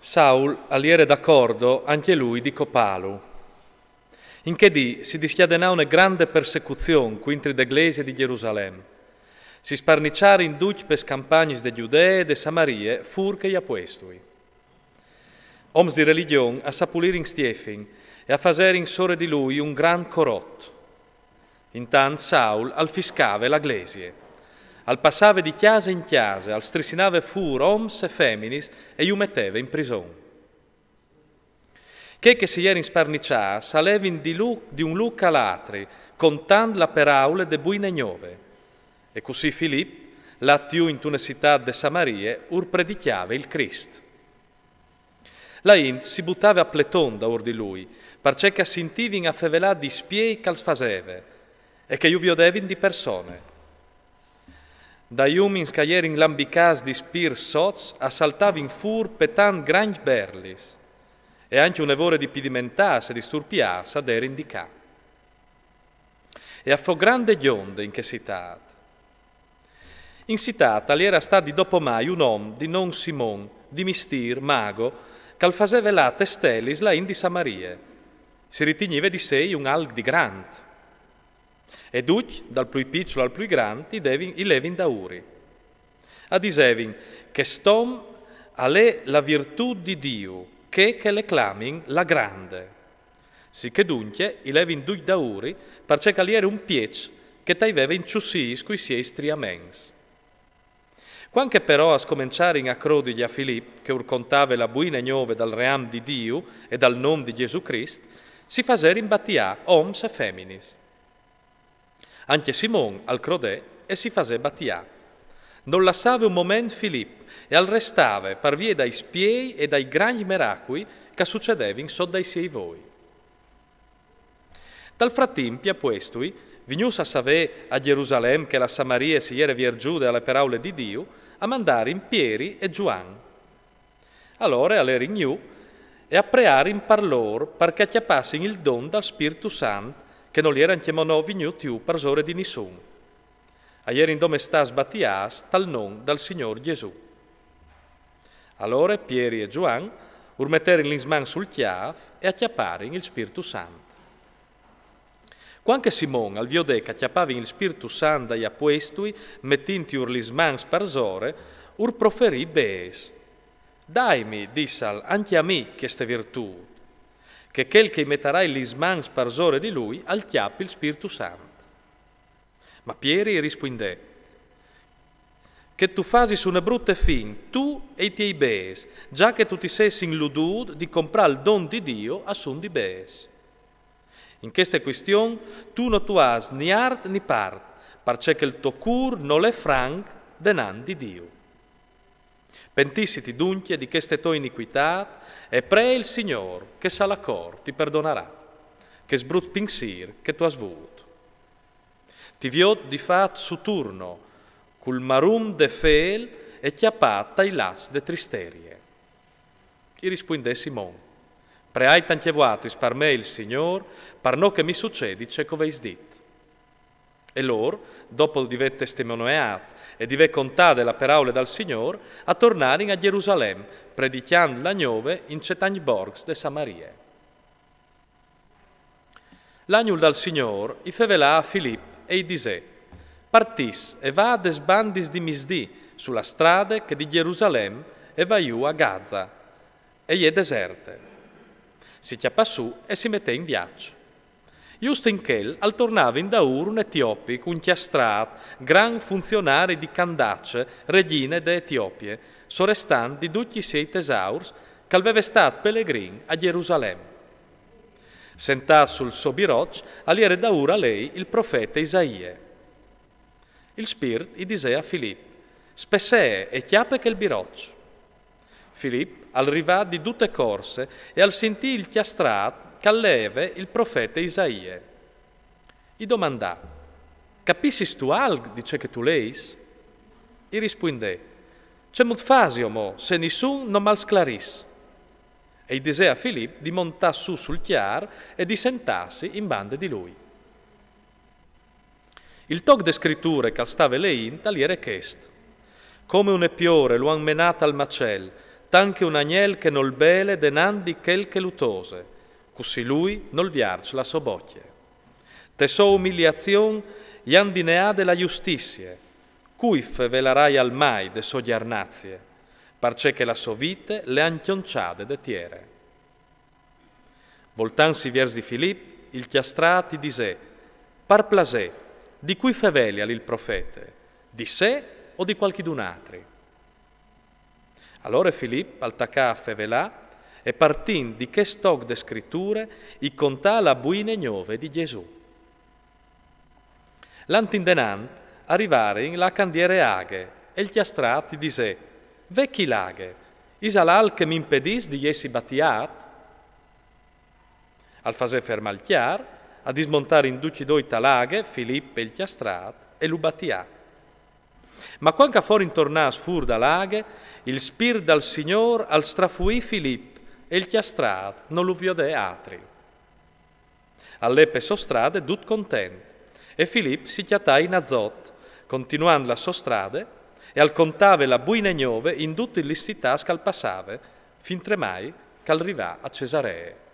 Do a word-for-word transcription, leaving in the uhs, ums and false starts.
Saul al jere d'acordo ancje lui di copâlu. In chê dì si discjadenà une grande persecuzion cuintri de glesie di Gjerusalem. Si sparniçarin ducj pes campagnis de Gjudee e de Samarie, fûr che i apuestui. Oms di religjon a sapulirin Stiefin e a faserin sore di lui un grant corot. Intant Saul al fiscave la glesie. Al passave di cjase in cjase, al strissinave fûr oms e feminis e ju meteve in prison. Chei che si jerin sparniçâts a levin di lu-, di un lûc al altri, contant la peraule de buine gnove. E cussì Filip, lât jù intune citât de Samarie, ur predicjave il Crist. La int si butave a pleton daûr di lui, parcè che a sintivin a fevelâ di spiei che al faseve, e che ju viodevin di persone. Dai umins che a jerin lambicâts di spirts sots a saltavin fûr petant grancj berlis, e ancje une vore di pidimentâts e di sturpiâts a derin di ca. E a fo grande gjonde in chê citât. In citât al jere stât di dopomai un om di non Simon, di mistîr mago, che al faseve lâ tes stelis la int di Samarie. Si ritignive di sei un alc di grant. E ducj, dal plui piçul al plui grant, i devin, i levin daûri. A disevin: chest om al è la virtût di Diu, chê che le clamin la Grande. Sichè duncje i levin ducj daûri, parcè che al jere un pieç che taiveve in çussîs cui siei striaments. Cuant che però a scomençarin a crodigli a Filip, che ur contave la buine gnove dal ream di Diu e dal non di Gjesù Crist, si faserin batiâ oms e feminis. Ancje Simon al crodè e si fasè batiâ. Nol lassave un moment Filip e al restave par vie dai spiei e dai grancj meracui che a sucedevin sot dai siei voi. Tal fratimp i apuestui, vignûts a savê a Gjerusalem che la Samarie si jere vierzude a le peraule di Diu, a mandarin Pieri e Zuan. Alore a lerin jù e a prearin par lôr, par che a cjapassin il don dal Spirtu Sant, che nol jere ancjemò no vignût jù parsore di nissun. A jerin dome stâts batiâts tal non dal Signôr Gjesù. Alore Pieri e Zuan ur meterin lis mans sul cjâf e a cjaparin il Spirtu Sant. Cuant che Simon al viodè che a cjapavin il Spirtu Sant dai apuestui, metintjur lis mans parsore, ur proferì bêçs. Daimi, dissal, ancje a mi cheste virtût, che chel che i metarai lis mans parsore di lui al cjapi il Spirtu Sant. Ma Pieri i rispuindè: che tu fasis une brute fin, tu e i tiei bêçs, za che tu ti sês inludût di comprâ il don di Diu a sum di bêçs. In cheste cuistion tu no tu âs ni art ni part, parcè che il to cûr nol è franc denant di Diu. Pentissiti duncje di cheste tô inicuitât e pree il Signôr, che salacor ti perdonarà chest brut pinsîr che tu âs vût. Ti viôt di fât suturno, cul marum de fêl e cjapât tai lats de tristerie. I rispuindè Simon: preait ancje vualtris par me il Signôr, par no che mi sucedi ce che o vês dit. E lôr, dopo di vê testimoneât e di vê contade la peraule dal Signôr, a tornarin a Gjerusalem, predicjant la gnove in cetancj borcs de Samarie. L'agnul dal Signôr i fevelà a Filip e i disè: partìs e va des bandis di misdì, su la strade che di Gjerusalem e va jù a Gaza, e je deserte. Si cjapà sù e si metè in viaç. Just in chel al tornave indaûr un etiopi, un cjastrât, grant funzionari di Candace, regjine de Etiopie, sorestant di ducj i siei tesaurs, che al veve stât pelegrin a Gjerusalem. Sentât sul so biroç al jere daûr a lei il profete Isaie. Il Spirt i disè a Filip: spessee e cjape chel biroç. Filip al rivà di dute corse e al sintì il cjastrât che al leeve il profete Isaie. I domandà: capissistu alc di ce che tu leis? I rispuindè: cemût fasio mo, se nissun no mal sclarìs? E i disè a Filip di montâ sù sul cjar e di sentâsi in bande di lui. Il toc de scriture che al stave leint al jere chest: come une piore lu àn menât al macel, tant che un agnel che nol bele denant di chel che lu tose, cussì lui nol vierç la sô bocje. Te sô umiliazion i àn dineade la justizie, cui fevelaraial mai de sô gjernazie, parcè che la sô vite le àn cjonçade de tiere. Voltantsi viers di Filip, il cjastrât i disè: Par plasè, di cui fevelial il profete? Di se o di cualchidun altri? Alore Filip al tacà a fevelâ e, partint di chest toc de Scriture, i contà la buine gnove di Gjesù. Lant indenant, a rivarin là ch'a 'nd jere aghe, e il cjastrât i disè: Ve chi l'aghe, isal alc che m'impedìs di jessi batiât? Al fasè fermâ il cjar, a dismontarin ducj i doi ta l'aghe, Filip e il cjastrât, e lu batià. Ma cuant ch'a forin tornâts fûr da l'aghe, il Spirt dal Signôr al strafuì Filip, e il cjastrât no lu viodè altri. Al lè pe sô strade dut content, e Filip si cjatà in Azot, continuant la sô strade, e al contave la buine gnove in dutis lis citâts ch'al passave, fintremai ch'al rivà a Cesaree.